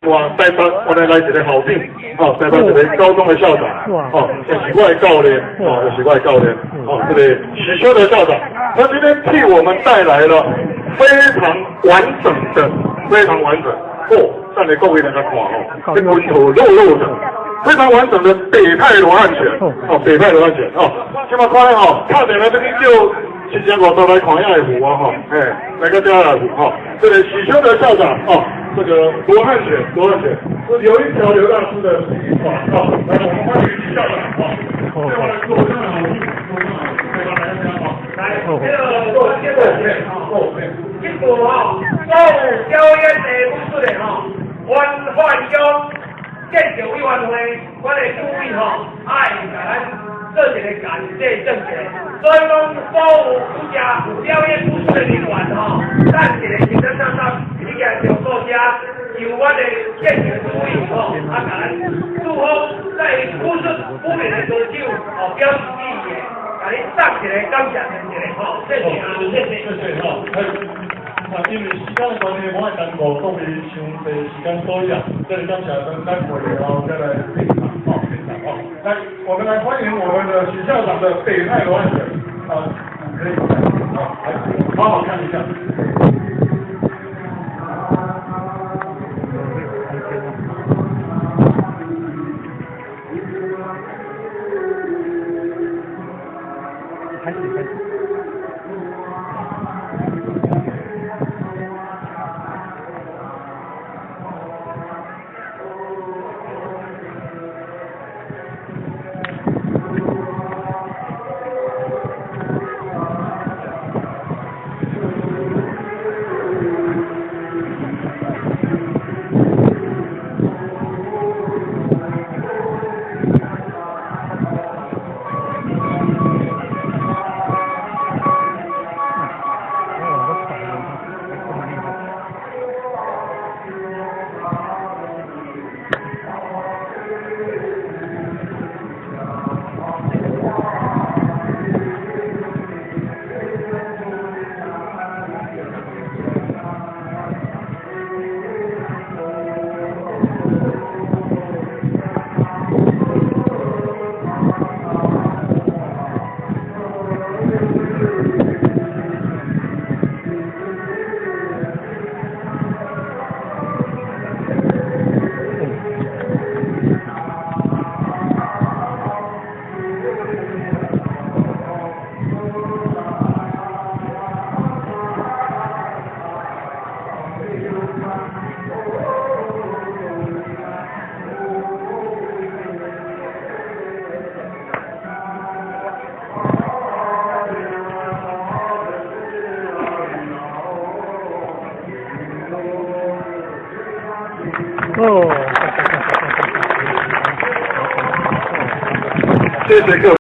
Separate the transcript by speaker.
Speaker 1: 外台北，我們來一个校長，哦，台北一个高中的校長，哦，也是我的教練，哦，也是我的教練，哦，這個許修德校長，他今天替我們帶來了非常完整的，非常完整，哦，等下各位來看哦，這拳頭肉肉的，非常完整的北派羅漢拳，哦，北派羅漢拳，哦，這馬看咧吼，打電話欲去叫七千五十來看也會赴啊，吼，哎，來個這來赴吼，這個許修德校長，哦。這個羅漢拳，羅漢拳是劉一條劉大師的秘傳哦。來，我們歡迎許校長哦。對吧？羅漢好，羅漢好，
Speaker 2: 來，這個這個哦，這部吼，所有表演的武術的吼，袁煥勇建設委員會，阮的主委吼，愛共咱做一个感謝贈者，所以講所有負責表演武術的人員吼，咱一个認真當當。你行上座遮，由阮的建設主委吼，啊，共咱祝福在武術方面的高手吼，表示意義，共你送一个感謝贈一个吼，謝謝啊，謝謝。
Speaker 1: 謝謝吼。啊，因為時間的關係，無愛耽誤各位傷濟時間，所以啊，這裡感謝咱咱會然後再來品嘗，哦，品嘗哦。來，我們來歡迎我們的許校長的北派羅漢拳，啊，可以，啊，來，好好看一下。
Speaker 3: 開始開始。哦，
Speaker 1: 謝謝各位。